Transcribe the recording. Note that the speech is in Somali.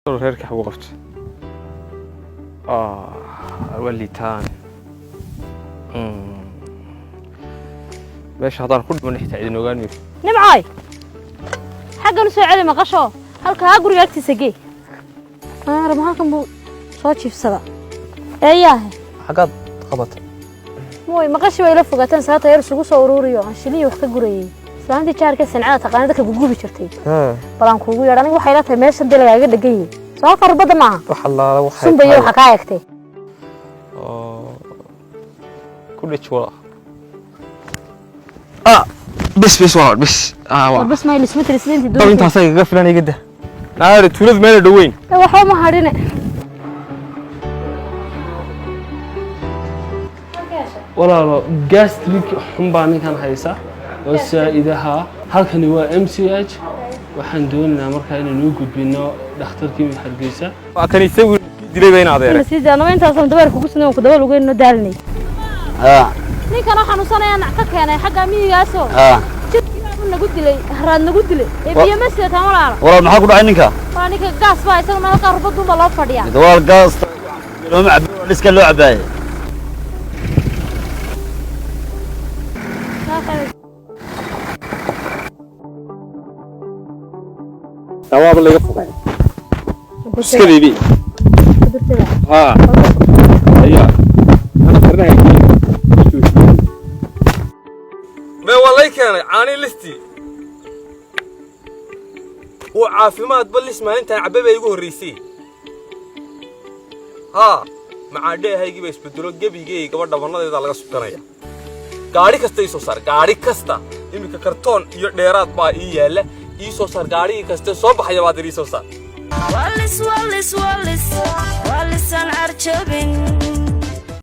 Reerka xagu qabto waa liitaan. Meesha haddaan ku dhiman xitaa idin ogaan mayso. Nimcoy, xaggan u soo celi maqasho, halkaa guriga agtiisa gee. Rama halkan buu soo jiifsada eeyaahe. Xaggaad qabatay? Mooy, maqashi bay ila fogaateen. Saata yar isugu soo uruuriyo aan shilihii wax ka gurayay. Islaantii jaarka sancada taqaana dadka gugubi jirtay balaan kuugu yeedh. Aniga waxay ila tahay meeshan dee lagaaga dhegan yahay. Soo halka rubadda maaha? Wax allaala waxay Sunbayo waxaa kaa egtay. Oo ku dhej wala. Bes bes, waa bes. Waa. Bas ma isma tirislintii. Dab intaasa igaga filan, iga dah naari tuuladu meela dhoweyn. Waxba ma hadhine. Walaalo, gastric xun baa ninkan haysa oo saa'idaha. Halkani waa MCH. Waxaan doonaynaa markaa inaynu u gudbino dhakhtarkii Hargeysa. Waa kan isagu dilay bayna adeere. Sii daanaba intaasan dabeer kugu sinay ku daba lugeyno daalinay. Ninkan oo xanuunsanaya nac ka keenay xagga miyigaasoo jidkii nagu dilay, haraad nagu dilay ee biyo ma sidataan, walaala. Walaal, maxaa ku dhacay ninka? Waa ninka gaas baa isaguna, halkaa rubadunba loo fadhiyaa. Walaal, gaas looma cabo, dhiska loo cabaaye. Dawaaba laga fogay iskadeedii. Haa, ayaa ana karnaha. Mee waa lay keenay caanii listii uu caafimaadba lis maalintaan cabbe baa igu horraysay. Haa, macaadheehaygii baa isbedelo gebigey gabadha bannadeedaa laga subkanaya. Gaadhi kasta ii soo saar, gaadhi kasta. Iminka kartoon iyo dheeraad baa ii yaalla. Ii soo saar gaadhigii kaste soo baxaya baad ii soo saar. Walis walis walis walisan carjabin.